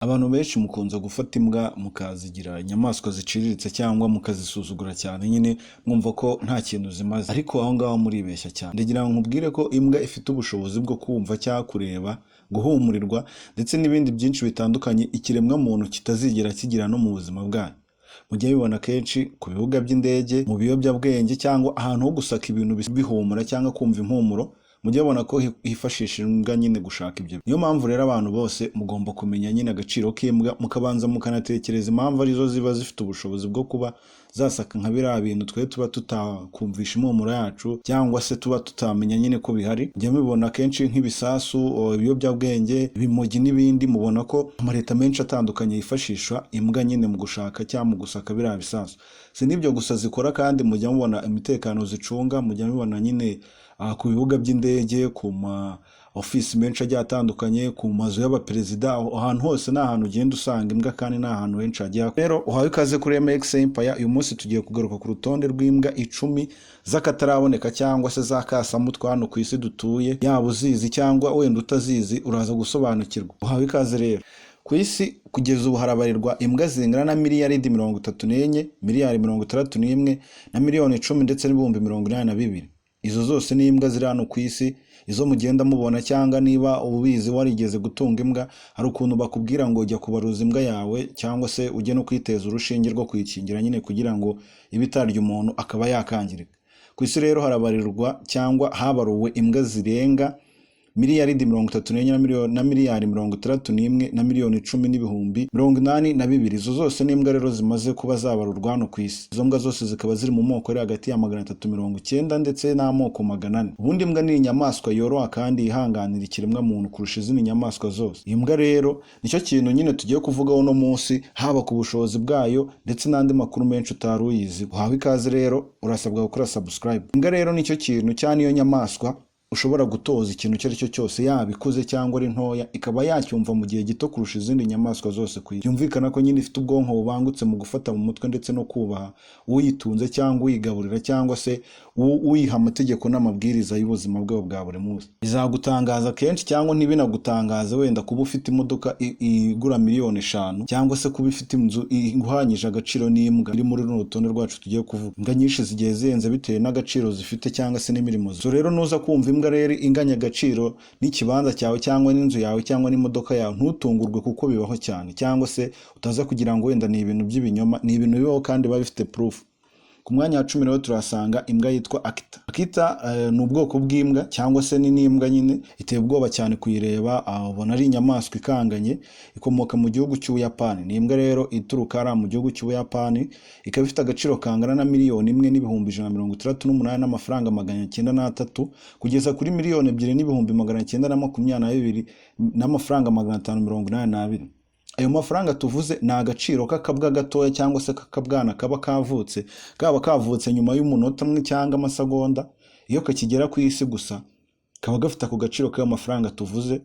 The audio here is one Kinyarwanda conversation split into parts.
Abantu benshi mukunze gufata imbwa mukazigira inyamaswa ziciriritse cyangwa mukazisuzugura cyane nyine mwumva ko nta kintu zimaze, ariko aho ngaho muribeshya cyane. Ndagira ngo nkubwire ko imbwa ifite ubushobozi bwo kumva cyangwa kureba, guhumurirwa ndetse n'ibindi byinshi bitandukanye ikiremwamuntu kitazigera kigira no mu buzima bwayo. Mujya mubibona kenshi ku bibuga by'indege, mu biyobyabwenge cyangwa ahantu ho gusaka ibintu bihumura cyangwa kumva impumuro, mujya mubona ko hifashisha imbwa nyine gushaka ibyo. Niyo mpamvu rero abantu bose mugomba kumenya nyine agaciro k'imbwa, mukabanza mukanatekereza impamvu arizo ziba zifite ubushobozi bwo kuba zasaka nka biriya bintu twe tuba tutakumvisha impumuro yacu cyangwa se tuba tutamenya nyine ko bihari. Mujya mubibona kenshi nk'ibisasu, ibiyobyabwenge, ibimogi n'ibindi, mubona ko amaleta menshi atandukanye yifashisha imbwa nyine mu gushaka cyangwa mu gusaka biriya bisasu. Si n'ibyo gusa zikora kandi mujya mubona umutekano zicunga, mujya mubibona nyine ku bibuga by'indege, ku ma ofisi menshi agiye atandukanye, ku mazu y'abaperezida, ahantu hose ni ahantu ugenda usanga imbwa kandi ni ahantu henshi hagiye. Rero uhawe ikaze kuri MX Empire, uyu munsi tugiye kugaruka ku rutonde rw'imbwa 10 z'akataraboneka cyangwa se za kasamutwe hano ku isi dutuye, yaba uzizi cyangwa wenda utazizi uraza gusobanukirwa. Uhawe ikaze rero. Ku isi kugeza ubu harabarirwa imbwa zingana na miliyaridi 34, miliyari 61 na miliyoni 10 ndetse n'ibihumbi 82. Izo zose ni imbwa ziri hano ku isi, izo mugenda mubona cyangwa niba ubizi warigeze gutunga imbwa, hari ukuntu bakubwira ngo jya kubaruza imbwa yawe cyangwa se ujye no kwiteza urushinge rwo kuyikingira nyine kugira ngo ibe itarya umuntu akaba yakangirika. Ku isi rero harabarirwa cyangwa habaruwe imbwa zirenga miliyaridi 34 na miliyari 61 na miliyoni 10 n'ibihumbi 82. Izo zose ni imbwa rero zimaze kuba zabarurwa hano ku isi. Izo mbwa zose zikaba ziri mu moko ari hagati ya 390 ndetse n'amoko 400. Ubundi imbwa ni inyamaswa yoroha kandi yihanganira ikiremwamuntu kurusha izindi nyamaswa zose. Iyi mbwa rero nicyo kintu nyine tugiye kuvugaho uno munsi, haba ku bushobozi bwayo ndetse n'andi makuru menshi utari uyizi. Uhawe ikaze rero, urasabwa gukora subscribe. Imbwa rero nicyo kintu cyangwa niyo nyamaswa ushobora gutoza ikintu icyo ari cyo cyose, yaba ikuze cyangwa ari ntoya, ikaba yacyumva mu gihe gito kurusha izindi nyamaswa zose ku isi. Byumvikana ko nyine ifite ubwonko bubangutse mu gufata mu mutwe ndetse no kubaha uyitunze cyangwa uyigaburira cyangwa se uyiha amategeko n'amabwiriza y'ubuzima bwawe bwa buri munsi. Bizagutangaza kenshi cyangwa ntibinagutangaze wenda kuba ufite imodoka igura miliyoni 5 cyangwa se kuba ifite inzu ihwanyije agaciro n'imbwa iri muri runo rutonde rwacu tugiye kuvuga. Imbwa nyinshi zigiye zihenze bitewe n'agaciro zifite cyangwa se n'imirimo. So rero nuza kumva imbwa rero inganya agaciro n'ikibanza cyawe cyangwa n'inzu yawe cyangwa n'imodoka yawe, ntutungurwe kuko bibaho cyane, cyangwa se utaza kugira ngo wenda ni ibintu by'ibinyoma, ni ibintu bibaho kandi biba bifite proof. Ku mwanya wa 10 rero turahasanga imbwa yitwa Akita. Akita ni ubwoko bw'imbwa cyangwa se ni n'imbwa nyine iteye ubwoba cyane kuyireba, ubona ari inyamaswa ikanganye, ikomoka mu gihugu cy'Ubuyapani. Ni imbwa rero ituruka hariya mu gihugu cy'Ubuyapani, ikaba ifite agaciro kangana na miliyoni 1 n'ibihumbi 168 n'amafaranga 903 kugeza kuri miliyoni 2 n'ibihumbi 922 n'amafaranga 582. Ayo mafaranga tuvuze ni agaciro k'akabwa gatoya cyangwa se k'akabwana kaba kavutse, kaba kavutse nyuma y'umunota umwe cyangwa amasegonda, iyo kakigera ku isi gusa kaba gafite ako gaciro k'ayo mafaranga tuvuze.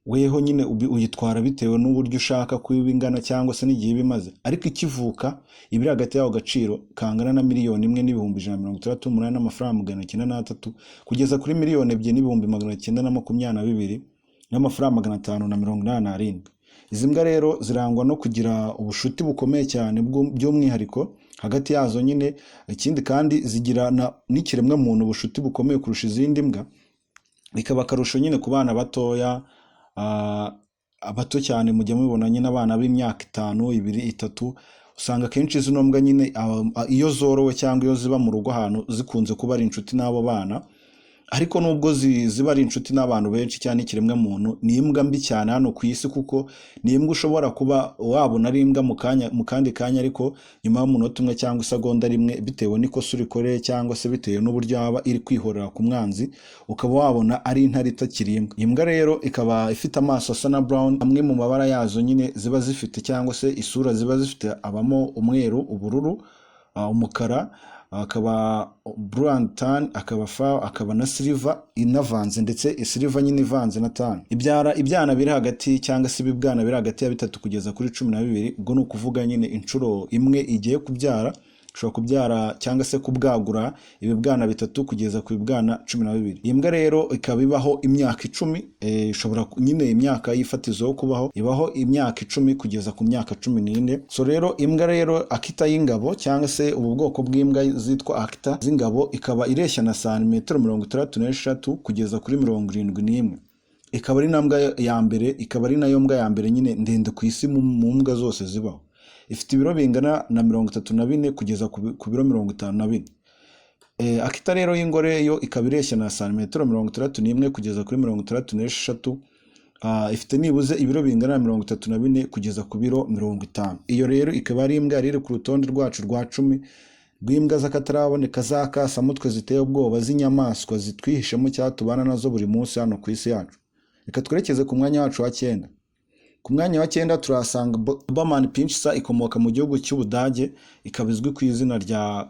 Weho nyine uyitwara bitewe n'uburyo ushaka ko iba ingana cyangwa se n'igihe iba imaze, ariko ikivuka iba iri hagati y'ako gaciro kangana na miliyoni 1 n'ibihumbi 168 n'amafaranga 903 kugeza kuri miliyoni 2 n'ibihumbi 922 n'amafaranga 587. Izi mbwa rero zirangwa no kugira ubushuti bukomeye cyane by'umwihariko hagati yazo nyine, ikindi kandi zigirana n'ikiremwamuntu ubushuti bukomeye kurusha izindi mbwa, bikaba akarusho nyine ku bana batoya, bato cyane. Mujya mubibona nyine abana b'imyaka 5, 2, 3, usanga akenshi zino mbwa nyine iyo zorowe cyangwa iyo ziba mu rugo ahantu zikunze kuba ari inshuti n'abo bana. Ariko nubwo ziba ari inshuti n'abantu benshi cyane ikiremwamuntu, ni imbwa mbi cyane hano ku isi, kuko ni imbwa ushobora kuba wabona ari imbwa mu kanya, mu kandi kanya, ariko nyuma y'umunota umwe cyangwa isegonda rimwe, bitewe n'ikosa urikoreye cyangwa se bitewe n'uburyo yaba iri kwihorera ku mwanzi, ukaba wabona ari intare itakiri imbwa. Imbwa rero ikaba ifite amaso asa na brown. Amwe mu mabara yazo nyine ziba zifite cyangwa se isura ziba zifite abamo umweru, ubururu, umukara, akaba blue and tan, akaba fa, akaba na silver inavanze, ndetse silver nyine ivanze na tan. Ibyara ibyana biri hagati cyangwa se ibibwana biri hagati ya 3 kugeza kuri 12. Ubwo ni ukuvuga nyine inshuro imwe igiye kubyara Ishobora kubyara cyangwa se kubwagura ibibwana 3 kugeza ku bibwana 12. Iyi mbwa rero ikaba ibaho imyaka 10, ishobora nyine imyaka y'ifatizo yo kubaho, ibaho imyaka 10 kugeza ku myaka 14. So rero imbwa rero Akita y'ingabo cyangwa se ubu bwoko bw'imbwa zitwa Akita z'ingabo ikaba ireshya na santimetero 63 kugeza kuri 71. Ikaba ari na mbwa ya mbere, ikaba ari nayo mbwa ya mbere nyine ndende ku isi mu mbwa zose zibaho. Ifite ibiro bingana na 34 kugeza ku biro 54. Akita rero y'ingore yo ikaba ireshya na santimetero 61 kugeza kuri 66. Ifite nibuze ibiro bingana na 34 kugeza ku biro 50. Iyo rero ikaba ari imbwa iri ku rutonde rwacu rwa 10 rw'imbwa z'akataraboneka z'akasamutwe ziteye ubwoba z'inyamaswa zitwihishemo cyangwa tubana nazo buri munsi hano ku isi yacu. Reka twerekeze ku mwanya wacu wa 9. Ku mwanya wa 9 turahasanga Doberman Pinscher, ikomoka mu gihugu cy'Ubudage, ikaba izwi ku izina rya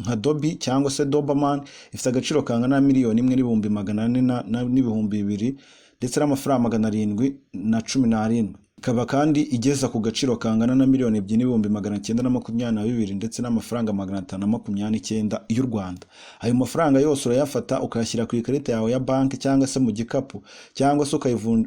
nka Dobby cyangwa se Doberman. Ifite agaciro kangana na 1,400,000 n'ibihumbi 2 ndetse n'amafaranga 717. Ikaba kandi igeza ku gaciro kangana na 2,922,000 ndetse n'amafaranga 529 y'u Rwanda. Ayo mafaranga yose urayafata ukayashyira ku ikarita yawe ya banki cyangwa se mu gikapu, cyangwa se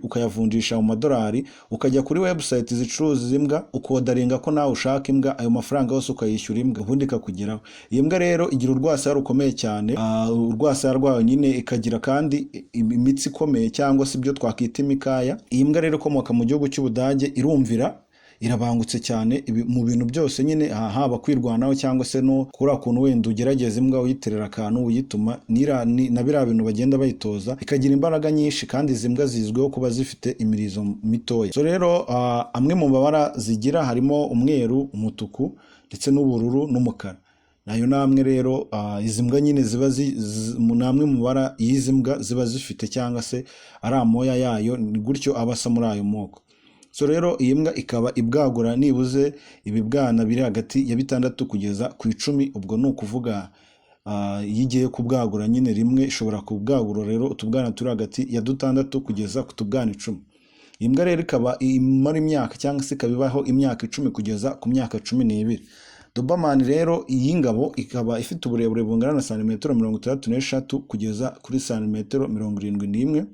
ukayavunjisha mu madolari, ukajya kuri website zicuruza imbwa, ukodaringa ko nawe ushaka imbwa, ayo mafaranga yose ukayishyura imbwa, ubundi ikakugeraho. Iyi mbwa rero igira urwasaya rukomeye cyane, urwasaya rwayo nyine ikagira kandi imitsi ikomeye cyangwa se ibyo twakwita imikaya. Iyi mbwa rero ikomoka mu gihugu cy'Ubudage, irumvira, irabangutse cyane mu bintu byose nyine, haba kwirwanaho cyangwa se no kuriya kuntu wenda ugerageza imbwa uyiterera akantu uyituma, na biriya bintu bagenda bayitoza, ikagira imbaraga nyinshi. Kandi izi mbwa zizwiho kuba zifite imirizo mitoya. So rero amwe mu mabara zigira harimo umweru, umutuku ndetse n'ubururu n'umukara. Nayo namwe rero izi mbwa nyine ziba namwe mu mabara y'izi mbwa ziba zifite cyangwa se ari amoya yayo, ni gutyo aba asa muri ayo moko. So rero iyi mbwa ikaba ibwagura nibuze ibibwana biri hagati ya 6 kugeza ku 10. Ubwo ni ukuvuga iyo igiye kubwagura nyine rimwe ishobora kubwagura rero utubwana turi hagati ya 6 kugeza ku tubwana 10. Iyi mbwa rero ikaba imara imyaka cyangwa se ikaba ibaho imyaka 10 kugeza ku myaka 12. Doberman rero y'ingabo ikaba ifite uburebure bungana na santimetero 63 kugeza kuri santimetero 71.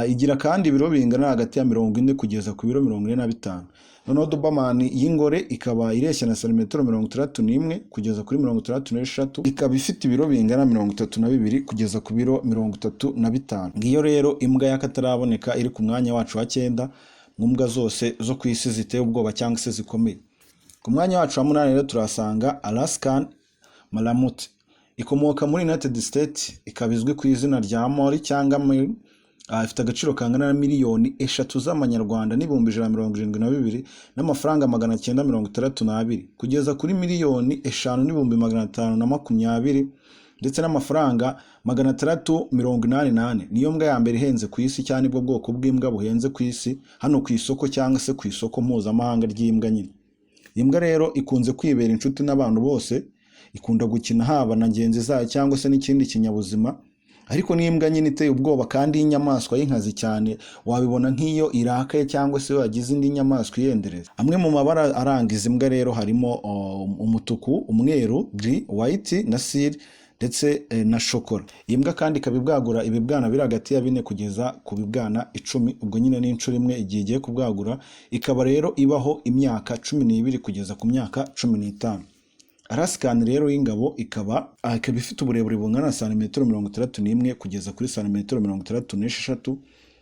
Igira kandi ibiro bingana hagati ya 40 kugeza ku biro 45. Noneho Doberman y'ingore ikaba ireshya na santimetero 61 kugeza kuri 63, ikaba ifite ibiro bingana 32 kugeza ku biro 35. Ngiyo rero imbwa y'akataraboneka iri ku mwanya wacu wa 9 mu mbwa zose zo ku isi ziteye ubwoba cyangwa se zikomeye. Ku mwanya wacu wa 8 rero turahasanga Alaskan Malamute, ikomoka muri United States, ikaba izwi ku izina rya Mori cyangwa Mori. Ifite agaciro kangana na 3,172,172 z'amanyarwanda n'amafaranga 962 kugeza kuri 5,520,000 ndetse n'amafaranga 684. Niyo mbwa ya mbere ihenze ku isi cyane, nibwo bwoko bw'imbwa buhenze ku isi hano ku isoko cyangwa se ku isoko mpuzamahanga ry'imbwa nyine. Iyi mbwa rero ikunze kwibera inshuti n'abantu bose, ikunda gukina haba na ngenzi zayo cyangwa se n'ikindi kinyabuzima. Ariko n'imbwa nyine iteye ubwoba kandi y'inyamaswa y'inkazi cyane, wabibona nk'iyo irakaye cyangwa se wagize indi nyamaswa iyendereza. Amwe mu mabara aranga izi mbwa rero harimo umutuku, umweru, gris, white na seal ndetse na shokora. Iyi mbwa kandi ikaba ibwagura ibibwana biri hagati ya 4 kugeza ku bibwana 10, ubwo nyine ni inshuro imwe igihe igiye kubwagura. Ikaba rero ibaho imyaka 12 kugeza ku myaka 15. Alaskan rero y'ingabo ikaba ifite uburebure bungana na santimetero 61 kugeza kuri santimetero 66,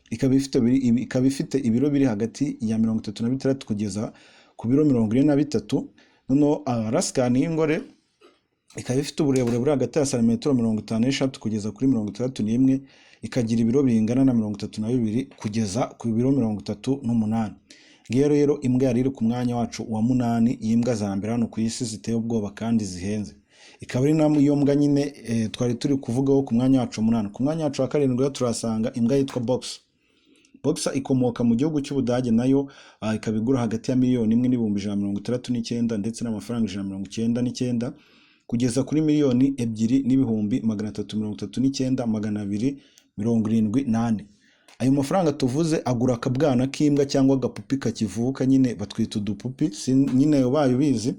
ikaba ifite ibiro biri hagati ya 36 kugeza ku biro 43. Noneho Alaskan y'ingore ikaba ifite uburebure buri hagati ya santimetero 53 kugeza kuri 61, ikagira ibiro bingana na 32 kugeza ku biro 38. Ngiyo rero imbwa yari iri ku mwanya wacu wa 8 y'imbwa za mbere hano ku isi ziteye ubwoba kandi zihenze. Ikaba ari nayo mbwa nyine twari turi kuvugaho ku mwanya wacu wa 8. Ku mwanya wacu wa 7 turasanga imbwa yitwa Boxer. Boxer ikomoka mu gihugu cy'Ubudage nayo, ikaba igura hagati ya 1,169,000 ndetse n'amafaranga 199 kugeza kuri 2,339,274. Ayo mafaranga tuvuze agura akabwana k'imbwa cyangwa agapupi kakivuka nyine, batwita udupupi nyine ubaye ubizi.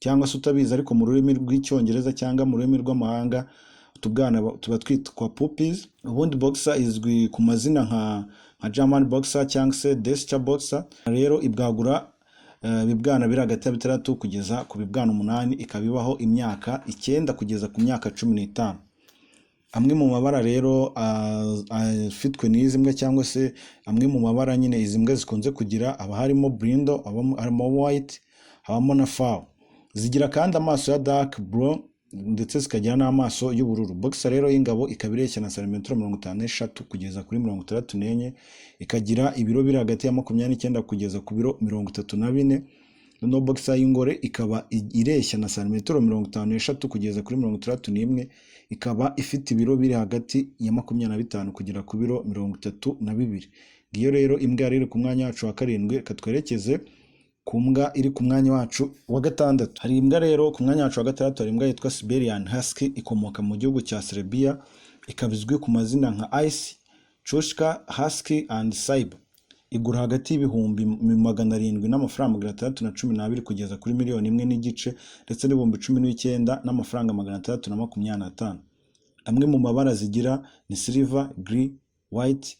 cyangwa se utabizi, ariko mu rurimi rw'Icyongereza cyangwa mu rurimi rw'amahanga utubwana tuba twitwa puppies. Ubundi boxer izwi ku mazina nka German Boxer cyangwa se Dachser Boxer. Rero ibwagura ibibwana biri hagati ya 6 kugeza ku bibwana 8, ikaba ibaho imyaka 9 kugeza ku myaka 15. Amwe mu mabara rero afitwe n'izi mbwa, cyangwa se amwe mu mabara nyine izi mbwa zikunze kugira, haba harimo brindle, harimo white, habamo na fawn. Zigira kandi amaso ya dark blue ndetse zikagira n'amaso y'ubururu. Boxer rero y'ingabo ikaba ireshya na santimetero 53 kugeza kuri 64, ikagira ibiro biri hagati ya 29 kugeza ku biro 34. Noneho boxer y'ingore ikaba ireshya na santimetero 53 kugeza kuri 61, ikaba ifite ibiro biri hagati ya 25 kugera ku biro 32. Ngiyo rero imbwa yari iri ku mwanya wacu wa karindwi. Reka twerekeze ku mbwa iri ku mwanya wacu wa gatandatu. Hari imbwa rero ku mwanya wacu wa gatandatu, hari imbwa yitwa Siberian Husky, ikomoka mu gihugu cya Serbia, ikaba izwi ku mazina nka Ice, Chushka, Husky and Cyber. Igura hagati y'ibihumbi 700 n'amafaranga 612 kugeza kuri miliyoni 1.5 ndetse n'ibihumbi 19 n'amafaranga 625. Amwe mu mabara zigira ni silver, grey, white,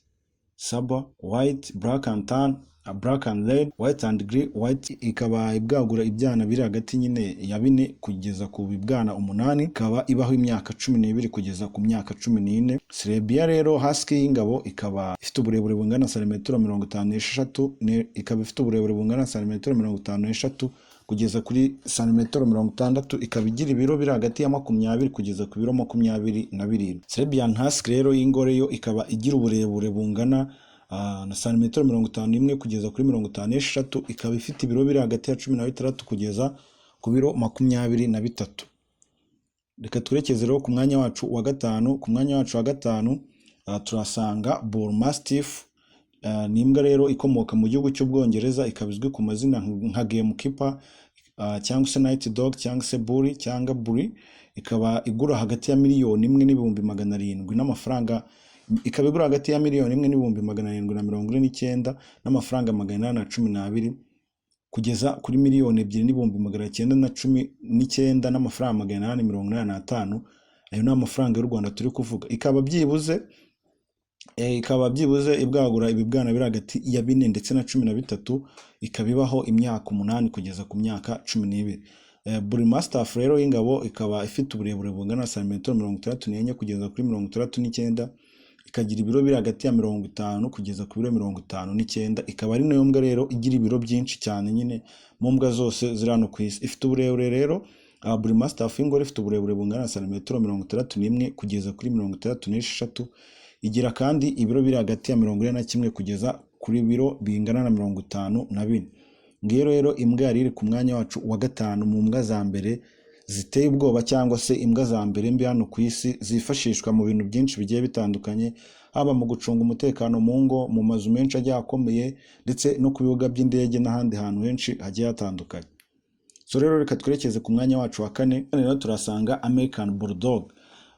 sable, white, black and tan, black and red, white and grey, white. Ikaba ibwagura ibyana biri hagati nyine ya 4 kugeza ku bibwana 8, ikaba ibaho imyaka 12 kugeza ku myaka 14. Serbia rero Husky y'ingabo ikaba ifite uburebure bungana na santimetero 53, ikaba ifite uburebure bungana na santimetero 53 kugeza kuri santimetero 60, ikaba igira ibiro biri hagati ya 20 kugeza ku biro 27. Siberian Husky rero y'ingore yo ikaba igira uburebure bungana na santimetero 51 kugeza kuri 53, ikaba ifite ibiro biri hagati ya 16 kugeza ku biro 23. Reka twerekeze rero ku mwanya wacu wa gatanu. Ku mwanya wacu wa gatanu turasanga Bull Mastiff. Ni imbwa rero ikomoka mu gihugu cy'Ubwongereza, ikaba izwi ku mazina nka Gamekeeper cyangwa se Night Dog cyangwa se Bully cyangwa Bully. Ikaba igura hagati ya miliyoni 1 n'ibihumbi 700 n'amafaranga, ikaba igura hagati ya miliyoni 1 n'ibihumbi 749 n'amafaranga 812 kugeza kuri miliyoni 2 n'ibihumbi 919 n'amafaranga 885. Ayo ni amafaranga y'u Rwanda turi kuvuga. Ikaba byibuze ibwagura ibibwana biri hagati ya 4 ndetse na 13, ikaba ibaho imyaka 8 kugeza ku myaka 12. Bull Mastiff rero y'ingabo ikaba ifite uburebure bungana na santimetero 64 kugeza kuri 69, ikagira ibiro biri hagati ya 50 kugeza ku biro 59, ikaba ari nayo mbwa rero igira ibiro byinshi cyane nyine mu mbwa zose ziri hano ku isi. Ifite uburebure rero, Bull Mastiff y'ingore ifite uburebure bungana na santimetero 61 kugeza kuri 63, igira kandi ibiro biri hagati ya 41 kugeza kuri biro bingana na 54. Ngiyo rero imbwa yari iri ku mwanya wacu wa gatanu mu mbwa za mbere ziteye ubwoba, cyangwa se imbwa za mbere mbi hano ku isi, zifashishwa mu bintu byinshi bigiye bitandukanye, haba mu gucunga umutekano mu ngo, mu mazu menshi agiye akomeye, ndetse no ku bibuga by'indege n'ahandi hantu henshi hagiye hatandukanye. So rero reka twerekeze ku mwanya wacu wa kane. Rero turasanga American Bulldog.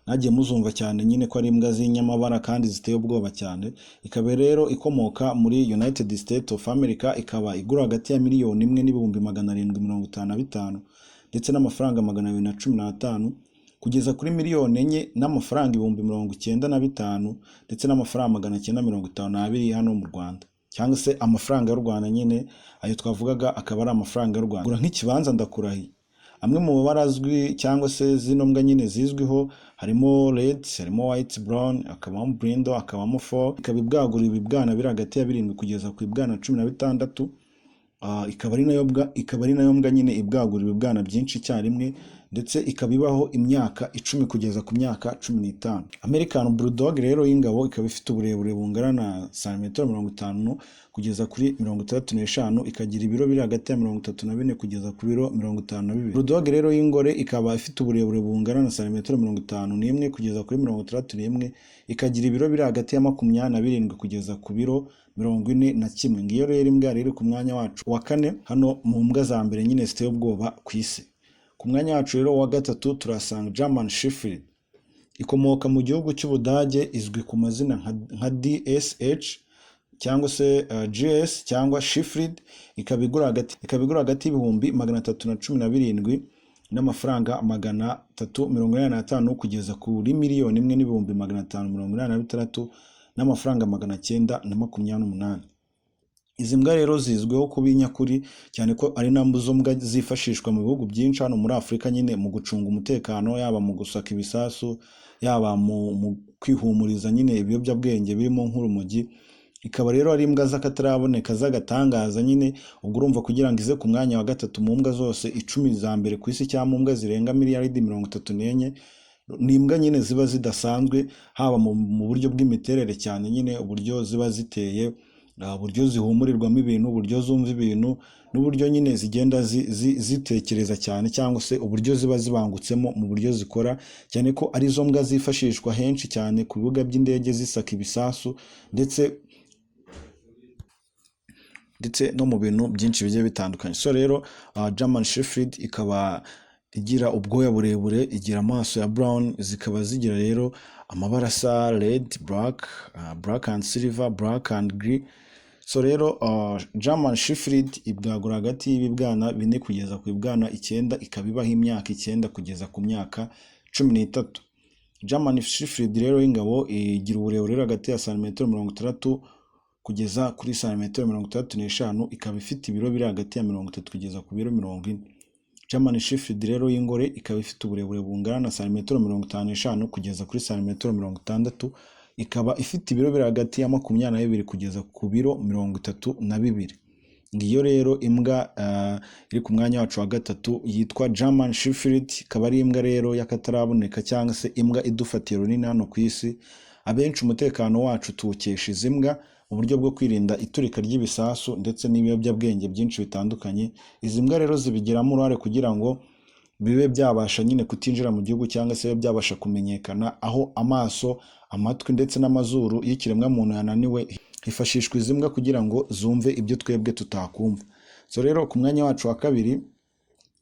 Mwagiye muzumva cyane nyine ko ari imbwa z'inyamabara kandi ziteye ubwoba cyane. Ikaba rero ikomoka muri United States of America, ikaba igura hagati ya miliyoni 1 n'ibihumbi 755 ndetse n'amafaranga 215 kugeza kuri miliyoni 4 n'amafaranga ibihumbi 95 ndetse n'amafaranga 952 hano mu Rwanda, cyangwa se amafaranga y'u Rwanda nyine. Ayo twavugaga akaba ari amafaranga y'u Rwanda. Gura nk'ikibanza, ndakurahiye. Amwe mu mabara azwi cyangwa se zino mbwa nyine zizwiho harimo red, harimo white, brown, hakabamo brindle, hakabamo fawn. Ikaba ibwagura ibibwana biri hagati ya 7 kugeza ku ibwana 16. Ikaba ari nayo mbwa nyine ibwagura ibibwana byinshi icyarimwe, ndetse ikaba ibaho imyaka 10 kugeza ku myaka 15. American Bulldog rero y'ingabo ikaba ifite uburebure bungana na santimetero 50 kugeza kuri 65, ikagira ibiro biri hagati ya 34 kugeza ku biro 52. Bulldog rero y'ingore ikaba ifite uburebure bungana na santimetero 51 kugeza kuri 61, ikagira ibiro biri hagati ya 27 kugeza ku biro 41. Ngiyo rero imbwa yari iri ku mwanya wacu wa kane hano mu mbwa za mbere nyine ziteye ubwoba ku isi. Ku mwanya wacu rero wa gatatu turasanga German Shepherd. Ikomoka mu gihugu cy'Ubudage, izwi ku mazina nka DSH cyangwa se GS cyangwa Shepherd. Ikaba igura hagati y'ibihumbi 317. n'amafaranga 385 kugeza kuri 1,586,928. Izi mbwa rero zizwiho kuba inyakuri cyane, ko ari nazo mbwa zifashishwa mu bihugu byinshi hano muri Afurika nyine mu gucunga umutekano, yaba mu gusaka ibisasu, yaba mu kwihumuriza nyine ibiyobyabwenge birimo nk'urumogi. Ikaba rero ari imbwa z'akataraboneka, z'agatangaza nyine. Ubwo urumva, kugira ngo ize ku mwanya wa gatatu mu mbwa zose 10 za mbere ku isi, cyangwa mu mbwa zirenga miliyaridi 34, ni imbwa nyine ziba zidasanzwe, haba mu buryo bw'imiterere cyane nyine, uburyo ziba ziteye, uburyo zihumurirwamo ibintu, uburyo zumva ibintu, n'uburyo nyine zigenda zitekereza cyane, cyangwa se uburyo ziba zibangutsemo mu buryo zikora, cyane ko arizo mbwa zifashishwa henshi cyane ku bibuga by'indege zisaka ibisasu, ndetse no mu bintu byinshi bigiye bitandukanye. So rero German Shepherd ikaba igira ubwoya burebure, igira amaso ya brown, zikaba zigira rero amabara asa red, black, black and silver, black and grey. So rero German Shepherd ibwagura hagati y'ibibwana 4 kugeza ku bibwana 9, ikaba ibaho imyaka 9 kugeza ku myaka 13. German Shepherd rero y'ingabo igira uburebure hagati ya santimetero 60 kugeza kuri santimetero 65, ikaba ifite ibiro biri hagati ya 30 kugeza ku biro 40. German Shepherd rero y'ingore ikaba ifite uburebure bungana na santimetero 55 kugeza kuri santimetero 60, ikaba ifite ibiro biri hagati ya 22 kugeza ku biro 32. Ngiyo rero imbwa iri ku mwanya wacu wa gatatu yitwa German Shepherd, ikaba ari imbwa rero y'akataraboneka, cyangwa se imbwa idufatiye runini hano ku isi. Abenshi umutekano wacu tuwukesha izi mbwa mu buryo bwo kwirinda iturika ry'ibisasu ndetse n'ibiyobyabwenge byinshi bitandukanye. Izi mbwa rero zibigiramo uruhare kugira ngo bibe byabasha nyine kutinjira mu gihugu, cyangwa se bibe byabasha kumenyekana. Aho amaso, amatwi ndetse n'amazuru y'ikiremwamuntu yananiwe, hifashishwa izi mbwa kugira ngo zumve ibyo twebwe tutakumva. So rero ku mwanya wacu wa kabiri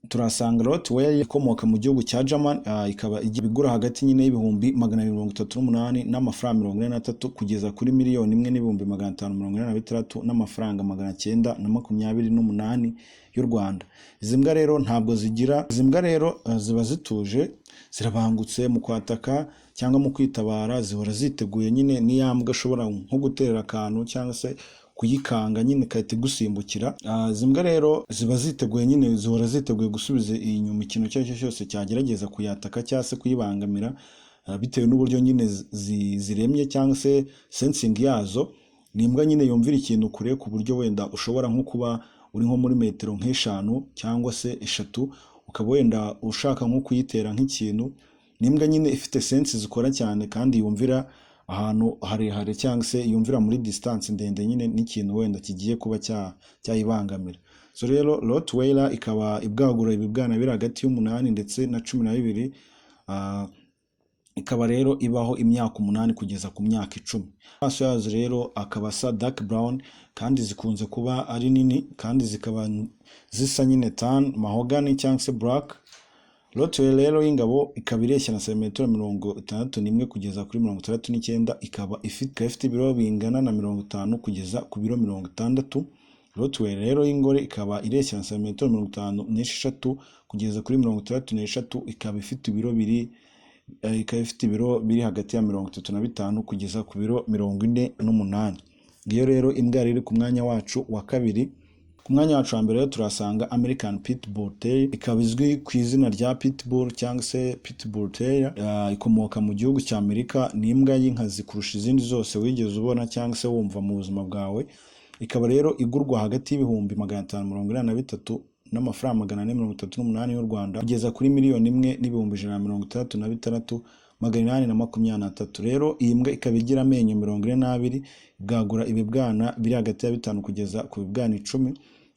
turasanga Rottweiler ikomoka mu gihugu cya German, ikaba igura hagati nyine y'238,043 n'amafaranga kugeza kuri 1,546,928 y'u Rwanda. Izi mbwa rero ntabwo zigira, izi mbwa rero ziba zituje, zirabangutse mu kwataka cyangwa mu kwitabara, zihora ziteguye nyine. Niya mbwa ashobora nko guterera akantu cyangwa se kuyikanga nyine igahita igusimbukira. Izi mbwa rero ziba ziteguye nyine, zihora ziteguye gusubiza inyuma ikintu icyo ari cyo cyose cyagerageza kuyataka cyangwa se kuyibangamira, bitewe n'uburyo nyine ziremye cyangwa se sensing yazo. Ni imbwa nyine yumvira ikintu kure, ku buryo wenda ushobora nko kuba uri nko muri metero nk'eshanu cyangwa se 3, ukaba wenda ushaka nko kuyitera nk'ikintu. Ni imbwa nyine ifite sense zikora cyane kandi yumvira ahantu harehare, cyangwa se yumvira muri distance ndende nyine n'ikintu wenda kigiye kuba cyayibangamira. So rero Rottweiler ikaba ibwagura ibibwana biri hagati y'8 ndetse na 12, ikaba rero ibaho imyaka 8 kugeza ku myaka 10. Amaso yazo rero akaba asa dark brown, kandi zikunze kuba ari nini, kandi zikaba zisa nyine tan, mahogany cyangwa se black. Rottweiler rero y'ingabo ikaba ireshya na santimetero 61 kugeza kuri 69, ikaba ifite ibiro bingana na 50 kugeza ku biro 60. Rottweiler rero y'ingore ikaba ireshya na santimetero 56 kugeza kuri 63, ikaba ifite ibiro biri hagati ya 35 kugeza ku biro 48. Ngiyo rero imbwa yari iri ku mwanya wacu wa kabiri. Ku mwanya wacu wa mbere rero turasanga American Pit Bull Terrier, ikaba izwi ku izina rya Pit Bull cyangwa se Pit Bull Terrier. Ikomoka mu gihugu cya Amerika. Ni imbwa y'inkazi kurusha izindi zose wigeze ubona cyangwa se wumva mu buzima bwawe. Ikaba rero igurwa hagati y'583,438 n'amafaranga y'u Rwanda kugeza kuri 1,166,823. Rero iyi mbwa ikaba igira amenyo 42, ibwagura ibibwana biri hagati ya 5 kugeza ku bibwana 10,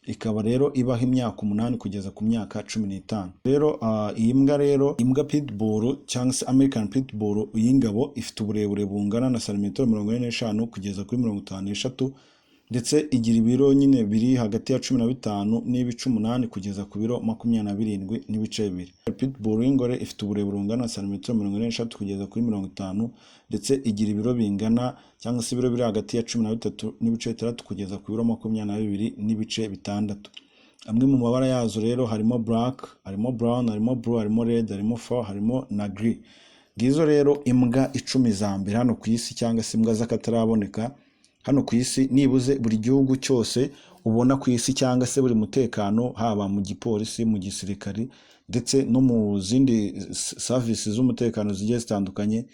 ikaba rero ibaho imyaka 8 kugeza ku myaka 15. Rero iyi mbwa rero, imbwa Pitbull cyangwa se American Pitbull y'ingabo, ifite uburebure bungana na santimetero 45 kugeza kuri 53, ndetse igira ibiro nyine biri hagati ya 15.8 kugeza ku biro 27.2. Pitbull y'ingore ifite uburebure bungana na santimetero 43 kugeza kuri 50, ndetse igira ibiro bingana cyangwa se ibiro biri hagati ya 13.6 kugeza ku biro 22.6. Amwe mu mabara yazo rero harimo black, harimo brown, harimo blue, harimo red, harimo fur, harimo na grey. Ngizo rero imbwa 10 za mbere hano ku isi, cyangwa se imbwa z'akataraboneka hano ku isi. Nibuze buri gihugu cyose ubona ku isi, cyangwa se buri mutekano, haba mu gipolisi, mu gisirikari, ndetse no mu zindi service z'umutekano zigiye zitandukanye,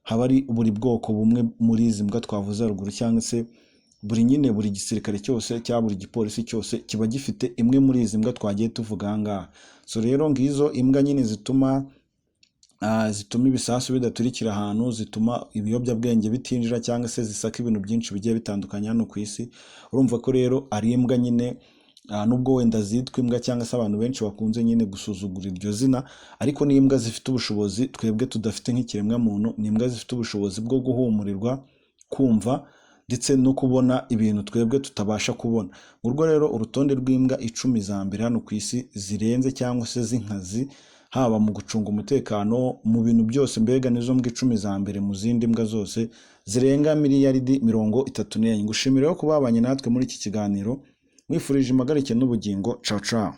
haba ari buri bwoko bumwe muri izi mbwa twavuze haruguru, cyangwa se buri nyine buri gisirikare cyose cyangwa buri gipolisi cyose kiba gifite imwe muri izi mbwa twagiye tuvuga aha ngaha. So rero ngizo imbwa nyine zituma ibisasu bidaturikira ahantu, zituma ibiyobyabwenge bitinjira, cyangwa se zisaka ibintu byinshi bigiye bitandukanye hano ku isi. Urumva ko rero ari imbwa nyine, nubwo wenda zitwa imbwa, cyangwa se abantu benshi bakunze nyine gusuzugura iryo zina, ariko ni imbwa zifite ubushobozi twebwe tudafite nk'ikiremwamuntu. Ni imbwa zifite ubushobozi bwo guhumurirwa, kumva ndetse no kubona ibintu twebwe tutabasha kubona. Urwo rero urutonde rw'imbwa 10 za mbere hano ku isi zirenze cyangwa se z'inkazi, haba mu gucunga umutekano, mu bintu byose, mbega nizo mbwa 10 za mbere mu zindi mbwa zose zirenga miliyaridi 34. Ngushimira rero kuba wabanye natwe muri iki kiganiro, wifurije impagarike n'ubugingo. Ciao ciao.